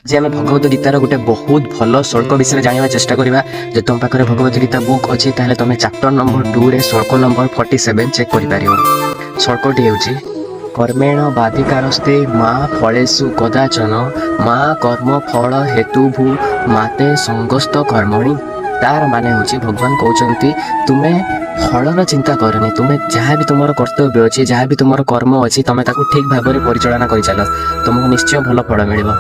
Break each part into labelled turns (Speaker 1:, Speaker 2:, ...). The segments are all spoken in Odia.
Speaker 1: ଆଜି ଆମେ ଭଗବତ ଗୀତାର ଗୋଟେ ବହୁତ ଭଲ ଶ୍ଳୋକ ବିଷୟରେ ଜାଣିବା ଚେଷ୍ଟା କରିବା। ଯଦି ତୁମ ପାଖରେ ଭଗବତ ଗୀତା ବୁକ୍ ଅଛି, ତାହେଲେ ତୁମେ ଚାପ୍ଟର ନମ୍ବର 2ରେ ଶ୍ଳୋକ ନମ୍ବର 47 ଚେକ୍ କରିପାରିବ। ଶ୍ଳୋକଟି ହେଉଛି, କର୍ମଣ୍ୟେବାଧିକାରସ୍ତେ ମା ଫଳେଷୁ କଦାଚନ, ମା କର୍ମ ଫଳ ହେତୁର୍ଭୂଃ, ମା ତେ ସଙ୍ଗୋସ୍ତ୍ୱକର୍ମଣୀ। ତାର ମାନେ ହେଉଛି, ଭଗବାନ କହୁଛନ୍ତି, ତୁମେ ଫଳର ଚିନ୍ତା କରନି। ତୁମେ ଯାହା ବି ତୁମର କର୍ତ୍ତବ୍ୟ ଅଛି, ଯାହା ବି ତୁମର କର୍ମ ଅଛି, ତୁମେ ତାକୁ ଠିକ୍ ଭାବରେ ପରିଚାଳନା କରିଚାଲ, ତୁମକୁ ନିଶ୍ଚୟ ଭଲ ଫଳ ମିଳିବ।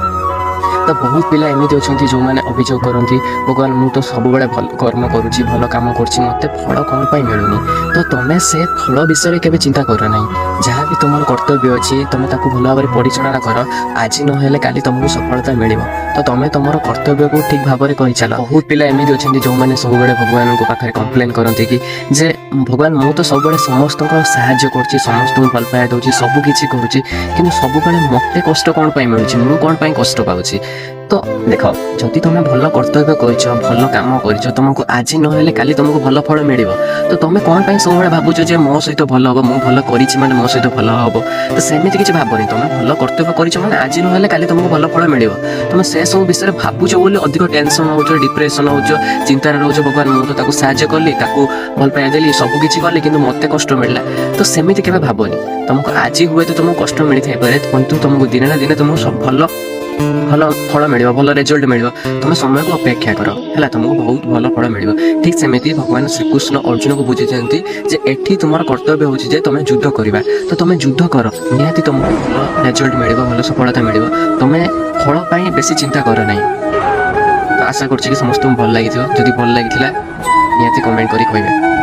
Speaker 1: ତ ବହୁତ ପିଲା ଏମିତି ଅଛନ୍ତି, ଯେଉଁମାନେ ଅଭିଯୋଗ କରନ୍ତି, ଭଗବାନ, ମୁଁ ତ ସବୁବେଳେ ଭଲ କର୍ମ କରୁଛି, ଭଲ କାମ କରୁଛି, ମୋତେ ଫଳ କ'ଣ ପାଇଁ ମିଳୁନି? ତ ତମେ ସେ ଫଳ ବିଷୟରେ କେବେ ଚିନ୍ତା କର ନାହିଁ। ଯାହା ବି ତୁମର କର୍ତ୍ତବ୍ୟ ଅଛି, ତମେ ତାକୁ ଭଲ ଭାବରେ ପରିଚାଳନା କର। ଆଜି ନହେଲେ କାଲି ତମକୁ ସଫଳତା ମିଳିବ। ତ ତମେ ତମର କର୍ତ୍ତବ୍ୟକୁ ଠିକ୍ ଭାବରେ କରିଚାଲ। ବହୁତ ପିଲା ଏମିତି ଅଛନ୍ତି, ଯେଉଁମାନେ ସବୁବେଳେ ଭଗବାନଙ୍କ ପାଖରେ କମ୍ପ୍ଲେନ୍ କରନ୍ତି କି ଯେ ଭଗବାନ, ମୁଁ ତ ସବୁବେଳେ ସମସ୍ତଙ୍କ ସାହାଯ୍ୟ କରୁଛି, ସମସ୍ତଙ୍କୁ ଭଲ ପାଇବା ଦେଉଛି, ସବୁ କିଛି କରୁଛି, କିନ୍ତୁ ସବୁବେଳେ ମୋତେ କଷ୍ଟ କ'ଣ ପାଇଁ ମିଳୁଛି? ମୁଁ କ'ଣ ପାଇଁ କଷ୍ଟ ପାଉଛି? ତ ଦେଖ, ଯଦି ତମେ ଭଲ କର୍ତ୍ତବ୍ୟ କରିଛ, ଭଲ କାମ କରିଛ, ତମକୁ ଆଜି ନହେଲେ କାଲି ତମକୁ ଭଲ ଫଳ ମିଳିବ। ତ ତମେ କ'ଣ ପାଇଁ ସବୁବେଳେ ଭାବୁଛ ଯେ ମୋ ସହିତ ଭଲ ହବ, ମୁଁ ଭଲ କରିଛି ମାନେ ମୋ ସହିତ ଭଲ ହବ? ତ ସେମିତି କିଛି ଭାବନି। ତମେ ଭଲ କର୍ତ୍ତବ୍ୟ କରିଛ ମାନେ ଆଜି ନହେଲେ କାଲି ତମକୁ ଭଲ ଫଳ ମିଳିବ। ତମେ ସେ ସବୁ ବିଷୟରେ ଭାବୁଛ ବୋଲି ଅଧିକ ଟେନସନ୍ ହଉଛ, ଡିପ୍ରେସନ୍ ହଉଛ, ଚିନ୍ତାରେ ରହୁଛ। ଭଗବାନ, ମୁଁ ତ ତାକୁ ସାହାଯ୍ୟ କଲି, ତାକୁ ଭଲ ପାଇବା ଦେଲି, ସବୁ କିଛି କଲି, କିନ୍ତୁ ମୋତେ କଷ୍ଟ ମିଳିଲା। ତ ସେମିତି କେବେ ଭାବନି। ତମକୁ ଆଜି ହୁଏତ ତମକୁ କଷ୍ଟ ମିଳିଥାଇପାରେ, କିନ୍ତୁ ତମକୁ ଦିନେ ନା ଦିନେ ତମକୁ ସବୁ ଭଲ ଭଲ ଫଳ ମିଳିବ, ଭଲ ରେଜଲ୍ଟ ମିଳିବ। ତମେ ସମୟକୁ ଅପେକ୍ଷା କର, ହେଲା? ତମକୁ ବହୁତ ଭଲ ଫଳ ମିଳିବ। ଠିକ୍ ସେମିତି ଭଗବାନ ଶ୍ରୀକୃଷ୍ଣ ଅର୍ଜୁନକୁ ବୁଝେଇଛନ୍ତି ଯେ ଏଠି ତୁମର କର୍ତ୍ତବ୍ୟ ହେଉଛି ଯେ ତମେ ଯୁଦ୍ଧ କରିବା। ତ ତମେ ଯୁଦ୍ଧ କର, ନିହାତି ତମକୁ ଭଲ ରେଜଲ୍ଟ ମିଳିବ, ଭଲ ସଫଳତା ମିଳିବ। ତମେ ଫଳ ପାଇଁ ବେଶୀ ଚିନ୍ତା କର ନାହିଁ। ତ ଆଶା କରୁଛି କି ସମସ୍ତଙ୍କୁ ଭଲ ଲାଗିଥିବ। ଯଦି ଭଲ ଲାଗିଥିଲା, ନିହାତି କମେଣ୍ଟ କରି କହିବେ।